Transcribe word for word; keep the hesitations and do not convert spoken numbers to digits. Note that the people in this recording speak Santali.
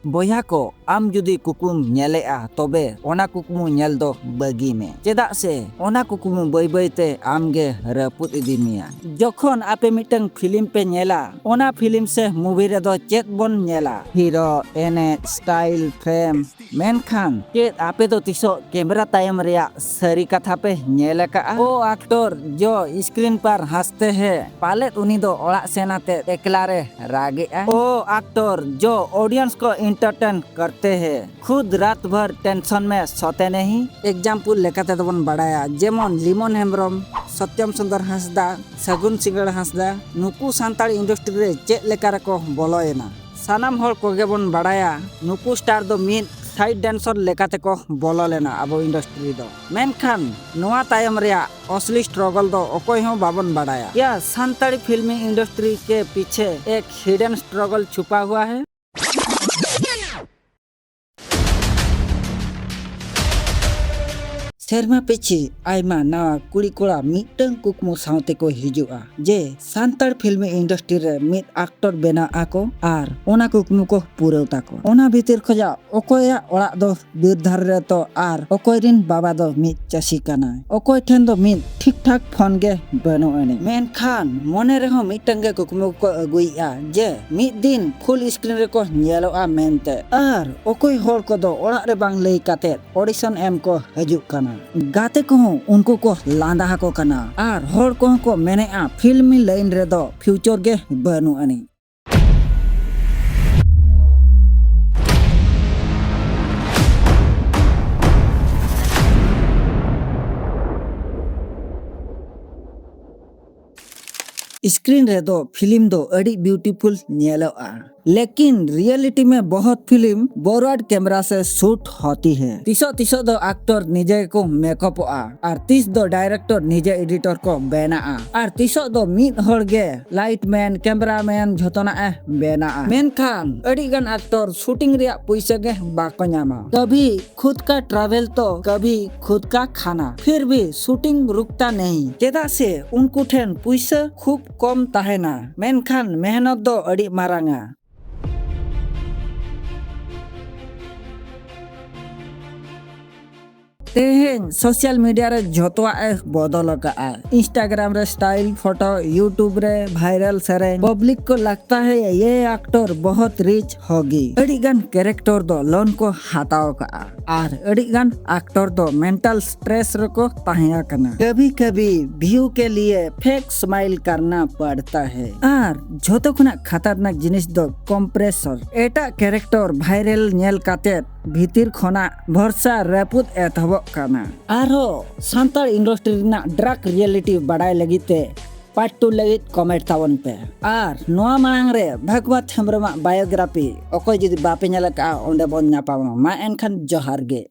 ᱵᱚᱭᱦᱟ ᱠᱚ, ᱟᱢ ᱡᱩᱫᱤ ᱠᱩᱠᱢᱩᱢ ᱧᱮᱞᱮᱜᱼᱟ, ᱛᱚᱵᱮ ᱚᱱᱟ ᱠᱩᱠᱢᱩ ᱧᱮᱞ ᱫᱚ ᱵᱟᱹᱜᱤ ᱢᱮ, ᱪᱮᱫᱟᱜ ᱥᱮ ᱚᱱᱟ ᱠᱩᱠᱢᱩ ᱵᱟᱹᱭ ᱵᱟᱹᱭ ᱛᱮ ᱟᱢ ᱜᱮ ᱨᱟᱹᱯᱩᱫ ᱤᱫᱤ ᱢᱮᱭᱟ᱾ ᱡᱚᱠᱷᱚᱱ ᱟᱯᱮ ᱢᱤᱫᱴᱟᱝ ᱯᱷᱤᱞᱢ ᱯᱮ ᱧᱮᱞᱟ, ᱚᱱᱟ ᱯᱷᱤᱞᱢ ᱥᱮ ᱢᱩᱵᱷᱤ ᱨᱮᱫᱚ ᱪᱮᱫ ᱵᱚᱱ ᱧᱮᱞᱟ? ᱦᱤᱨᱳ, ᱮᱱᱮᱡ, ᱥᱴᱟᱭᱤᱞ, ᱯᱷᱨᱮᱢ, ᱢᱮᱱᱠᱷᱟᱱ ᱪᱮᱫ ᱟᱯᱮ ᱫᱚ ᱛᱤᱥᱚᱜ ᱠᱮᱢᱮᱨᱟ ᱛᱟᱭᱚᱢ ᱨᱮᱭᱟᱜ ᱥᱟᱹᱨᱤ ᱠᱟᱛᱷᱟ ᱯᱮ ᱧᱮᱞ ᱟᱠᱟᱜᱼᱟ? ᱳ ᱟᱠᱴᱚᱨ ᱡᱚ ᱥᱠᱨᱤᱱ ᱯᱟᱨ ᱦᱟᱸᱥᱛᱮ ᱦᱮ, ᱯᱟᱞᱮᱫ ᱩᱱᱤ ᱫᱚ ᱚᱲᱟᱜ ᱥᱮᱱ ᱟᱛᱮ ᱮᱠᱞᱟ ᱨᱮ ᱨᱟᱜᱮᱜᱼᱟ᱾ ᱳ ᱟᱠᱴᱚᱨ ᱡᱚ ᱚᱰᱤᱭᱮᱱᱥ ᱠᱚ ᱮᱱᱴᱟᱨᱴᱮᱱ ᱠᱟᱨᱛᱮ ᱦᱮ, ᱠᱷᱩᱫ ᱨᱟᱛ ᱵᱷᱟᱨ ᱴᱮᱱᱥᱚᱱ ᱢᱮ ᱥᱚᱛᱮ ᱱᱮᱦᱤ᱾ ᱮᱠᱡᱟᱢᱯᱩᱞ ᱞᱮᱠᱟᱛᱮ ᱫᱚᱵᱚᱱ ᱵᱟᱲᱟᱭᱟ, ᱡᱮᱢᱚᱱ ᱞᱤᱢᱚᱱ ᱦᱮᱢᱵᱨᱚᱢ, ᱥᱚᱛᱭᱚᱢ ᱥᱩᱱᱫᱚᱨ ᱦᱟᱸᱥᱫᱟ, ᱥᱟᱹᱜᱩᱱ ᱥᱤᱸᱜᱟᱹᱲ ᱦᱟᱸᱥᱫᱟ, ᱱᱩᱠᱩ ᱥᱟᱱᱛᱟᱲ ᱤᱱᱰᱟᱥᱴᱨᱤ ᱨᱮ ᱪᱮᱫ ᱞᱮᱠᱟ ᱨᱮᱠᱚ ᱵᱚᱞᱚᱭᱮᱱᱟ? ᱥᱟᱱᱟᱢ ᱦᱚᱲ ᱠᱚᱜᱮ ᱵᱚᱱ ᱵᱟᱲᱟᱭᱟ, ᱱᱩᱠᱩ ᱥᱴᱟᱨ ᱫᱚ ᱢᱤᱫ ᱥᱟᱭᱤᱰ ᱰᱮᱱᱥᱚᱨ ᱞᱮᱠᱟ ᱛᱮᱠᱚ ᱵᱚᱞᱚ ᱞᱮᱱᱟ ᱟᱵᱚ ᱤᱱᱰᱟᱥᱴᱨᱤ ᱫᱚ᱾ ᱢᱮᱱᱠᱷᱟᱱ ᱱᱚᱣᱟ ᱛᱟᱭᱚᱢ ᱨᱮᱭᱟᱜ ᱚᱥᱞᱤ ᱥᱴᱨᱚᱜᱚᱞ ᱫᱚ ᱚᱠᱚᱭ ᱦᱚᱸ ᱵᱟᱵᱚᱱ ᱵᱟᱲᱟᱭᱟ᱾ ᱠᱭᱟ ᱥᱟᱱᱛᱟᱲᱤ ᱯᱷᱤᱞᱢᱤ ᱤᱱᱰᱟᱥᱴᱨᱤ ᱠᱮ ᱯᱤᱪᱷᱮ ᱮᱠ ᱦᱤᱰᱮᱱ ᱥᱴᱨᱚᱜᱚᱞ ᱪᱷᱩᱯᱟ ᱦᱩᱟ ᱦᱮ? ᱥᱮᱨᱢᱟ ᱯᱤᱪᱷᱤ ᱟᱭᱢᱟ ᱱᱟᱣᱟ ᱠᱩᱲᱤ ᱠᱚᱲᱟ ᱢᱤᱫᱴᱟᱝ ᱠᱩᱠᱢᱩ ᱥᱟᱶᱛᱮ ᱠᱚ ᱦᱤᱡᱩᱜᱼᱟ ᱡᱮ ᱥᱟᱱᱛᱟᱲ ᱯᱷᱤᱞᱢ ᱤᱱᱰᱟᱥᱴᱨᱤ ᱨᱮ ᱢᱤᱫ ᱟᱠᱴᱚᱨ ᱵᱮᱱᱟᱜ ᱟᱠᱚ ᱟᱨ ᱚᱱᱟ ᱠᱩᱠᱢᱩ ᱠᱚ ᱯᱩᱨᱟᱹᱣ ᱛᱟᱠᱚ᱾ ᱚᱱᱟ ᱵᱷᱤᱛᱤᱨ ᱠᱷᱚᱱᱟᱜ ᱚᱠᱚᱭᱟᱜ ᱚᱲᱟᱜ ᱫᱚ ᱵᱤᱨ ᱫᱷᱟᱨᱮ ᱨᱮ ᱛᱚ ᱟᱨ ᱚᱠᱚᱭ ᱨᱤᱱ ᱵᱟᱵᱟ ᱫᱚ ᱢᱤᱫ ᱪᱟᱹᱥᱤ ᱠᱟᱱᱟᱭ, ᱚᱠᱚᱭ ᱴᱷᱮᱱ ᱫᱚ ᱢᱤᱫ ᱴᱷᱤᱠ ᱴᱷᱟᱠ ᱯᱷᱳᱱ ᱜᱮ ᱵᱟᱹᱱᱩᱜ ᱟᱹᱱᱤᱡ᱾ ᱢᱮᱱᱠᱷᱟᱱ ᱢᱚᱱᱮ ᱨᱮᱦᱚᱸ ᱢᱤᱫᱴᱟᱝ ᱜᱮ ᱠᱩᱠᱢᱩ ᱠᱚ ᱟᱹᱜᱩᱭᱮᱫᱼᱟ ᱡᱮ ᱢᱤᱫ ᱫᱤᱱ ᱯᱷᱩᱞ ᱥᱠᱨᱤᱱ ᱨᱮᱠᱚ ᱧᱮᱞᱚᱜᱼᱟ ᱢᱮᱱᱛᱮ᱾ ᱟᱨ ᱚᱠᱚᱭ ᱦᱚᱲ ᱠᱚᱫᱚ ᱚᱲᱟᱜ ᱨᱮ ᱵᱟᱝ ᱞᱟᱹᱭ ᱠᱟᱛᱮ ᱚᱰᱤᱥᱚᱱ ᱮᱢ ᱠᱚ ᱦᱤᱡᱩᱜ ᱠᱟᱱᱟ᱾ ᱜᱟᱛᱮ ᱠᱚᱦᱚᱸ ᱩᱱᱠᱩ ᱠᱚ ᱞᱟᱸᱫᱟ ᱟᱠᱚ ᱠᱟᱱᱟ ᱟᱨ ᱦᱚᱲ ᱠᱚᱦᱚᱸ ᱠᱚ ᱢᱮᱱᱮᱫᱼᱟ ᱯᱷᱤᱞᱢᱤ ᱞᱟᱭᱤᱱ ᱨᱮᱫᱚ ᱯᱷᱤᱭᱩᱪᱚᱨ ᱜᱮ ᱵᱟᱹᱱᱩᱜ ᱟᱹᱱᱤᱡ᱾ ᱥᱠᱨᱤᱱ ᱨᱮᱫᱚ ᱯᱷᱤᱞᱢ ᱫᱚ ᱟᱹᱰᱤ ᱵᱤᱭᱩᱴᱤᱯᱷᱩᱞ ᱧᱮᱞᱚᱜᱼᱟ, ᱞᱮᱠᱤᱱ ᱨᱤᱭᱮᱞᱤᱴᱤ ᱢᱮ ᱵᱚᱦᱚᱛ ᱯᱷᱤᱞᱢ ᱵᱚᱨᱣᱟᱨᱰ ᱠᱮᱢᱨᱟ ᱥᱮ ᱥᱩᱴ ᱦᱚᱛᱤ ᱦᱮ᱾ ᱛᱤᱥᱚᱜ ᱛᱤᱥᱚᱜ ᱫᱚ ᱟᱠᱴᱚᱨ ᱱᱤᱡᱮ ᱜᱮᱠᱚ ᱢᱮᱠᱚᱯᱚᱜᱼᱟ ᱟᱨ ᱛᱤᱥ ᱫᱚ ᱰᱟᱭᱨᱮᱠᱴᱚᱨ ᱱᱤᱡᱮ ᱮᱰᱤᱴᱚᱨ ᱠᱚ ᱵᱮᱱᱟᱜᱼᱟ ᱟᱨ ᱛᱤᱥᱚᱜ ᱫᱚ ᱢᱤᱫ ᱦᱚᱲ ᱜᱮ ᱞᱟᱭᱤᱴ ᱢᱮᱱ, ᱠᱮᱢᱨᱟ ᱢᱮᱱ ᱡᱷᱚᱛᱚᱱᱟᱜ ᱮ ᱵᱮᱱᱟᱜᱼᱟ᱾ ᱢᱮᱱᱠᱷᱟᱱ ᱟᱹᱰᱤ ᱜᱟᱱ ᱟᱠᱴᱚᱨ ᱥᱩᱴᱤᱝ ᱨᱮᱭᱟᱜ ᱯᱩᱭᱥᱟᱹ ᱜᱮ ᱵᱟᱠᱚ ᱧᱟᱢᱟ᱾ ᱠᱟᱵᱷᱤ ᱠᱷᱩᱫ ᱠᱟ ᱴᱨᱟᱵᱷᱮᱞ ᱛᱚ ᱠᱟᱵᱷᱤ ᱠᱷᱩᱫ ᱠᱟ ᱠᱷᱟᱱᱟ, ᱯᱷᱤᱨ ᱵᱷᱤ ᱥᱩᱴᱤᱝ ᱨᱩᱠᱛᱟ ᱱᱮᱦᱤ, ᱪᱮᱫᱟᱜ ᱥᱮ ᱩᱱᱠᱩ ᱴᱷᱮᱱ ᱯᱩᱭᱥᱟᱹ ᱠᱷᱩᱵ ᱠᱚᱢ ᱛᱟᱦᱮᱱᱟ, ᱢᱮᱱᱠᱷᱟᱱ ᱢᱮᱦᱱᱚᱛ ᱫᱚ ᱟᱹᱰᱤ ᱢᱟᱨᱟᱝᱟ᱾ ᱛᱮᱦᱮᱧ ᱥᱳᱥᱟᱞ ᱢᱤᱰᱤᱭᱟ ᱨᱮ ᱡᱷᱚᱛᱚᱣᱟᱜ ᱮ ᱵᱚᱫᱚᱞ ᱟᱠᱟᱫᱼᱟ᱾ ᱤᱱᱥᱴᱟᱜᱨᱟᱢ ᱨᱮ ᱥᱴᱟᱭᱤᱞ ᱯᱷᱳᱴᱳ, ᱭᱩᱴᱩᱵ ᱨᱮ ᱵᱷᱟᱭᱨᱟᱞ ᱥᱮᱨᱮᱧ, ᱯᱟᱵᱽᱞᱤᱠ ᱠᱚ ᱞᱟᱜᱽᱛᱟ ᱦᱮ ᱭᱮ ᱟᱠᱴᱚᱨ ᱵᱚᱦᱚᱛ ᱨᱤᱪ ᱦᱳᱜᱤ᱾ ᱟᱹᱰᱤ ᱜᱟᱱ ᱠᱮᱨᱮᱠᱴᱚᱨ ᱫᱚ ᱞᱳᱱ ᱠᱚ ᱦᱟᱛᱟᱣ ᱟᱠᱟᱫᱼᱟ ᱟᱨ ᱟᱹᱰᱤ ᱜᱟᱱ ᱟᱠᱴᱚᱨ ᱫᱚ ᱢᱮᱱᱴᱟᱞ ᱥᱴᱨᱮᱥ ᱨᱮᱠᱚ ᱛᱟᱦᱮᱸ ᱟᱠᱟᱱᱟ᱾ ᱠᱟᱵᱷᱤ ᱠᱟᱵᱷᱤ ᱵᱷᱤᱭᱩ ᱠᱮ ᱞᱤᱭᱮ ᱯᱷᱮᱠ ᱥᱢᱟᱭᱤᱞ ᱠᱟᱨᱱᱟ ᱯᱟᱲᱛᱟ ᱦᱮ᱾ ᱟᱨ ᱡᱷᱚᱛᱚ ᱠᱷᱚᱱᱟᱜ ᱠᱷᱟᱛᱟᱨᱱᱟᱠ ᱡᱤᱱᱤᱥ ᱫᱚ ᱠᱚᱢᱯᱨᱮᱥᱚᱨ᱾ ᱮᱴᱟᱜ ᱠᱮᱨᱮᱠᱴᱚᱨ ᱵᱷᱟᱭᱨᱟᱞ ᱧᱮᱞ ᱠᱟᱛᱮ ᱵᱷᱤᱛᱤᱨ ᱠᱷᱚᱱᱟᱜ ᱵᱷᱚᱨᱥᱟ ᱨᱟᱹᱯᱩᱫ ᱮᱛᱚᱦᱚᱵᱚᱜ ᱠᱟᱱᱟ᱾ ᱟᱨᱦᱚᱸ ᱥᱟᱱᱛᱟᱲ ᱤᱱᱰᱟᱥᱴᱨᱤ ᱨᱮᱱᱟᱜ ᱰᱟᱨᱠ ᱨᱤᱭᱮᱞᱤᱴᱤ ᱵᱟᱰᱟᱭ ᱞᱟᱹᱜᱤᱫ ᱛᱮ ᱯᱟᱨᱴ ᱴᱩ ᱞᱟᱹᱜᱤᱫ ᱠᱚᱢᱮᱱᱴ ᱛᱟᱵᱚᱱ ᱯᱮ᱾ ᱟᱨ ᱱᱚᱣᱟ ᱢᱟᱲᱟᱝ ᱨᱮ ᱵᱷᱟᱜᱽᱣᱟᱛ ᱦᱮᱢᱵᱨᱚᱢᱟᱜ ᱵᱟᱭᱳᱜᱨᱟᱯᱷᱤ ᱚᱠᱚᱭ ᱡᱩᱫᱤ ᱵᱟᱯᱮ ᱧᱮᱞ ᱟᱠᱟᱫᱼᱟ, ᱚᱸᱰᱮ ᱵᱚᱱ ᱧᱟᱯᱟᱢᱟ᱾ ᱢᱟ ᱮᱱᱠᱷᱟᱱ ᱡᱚᱦᱟᱨ ᱜᱮ᱾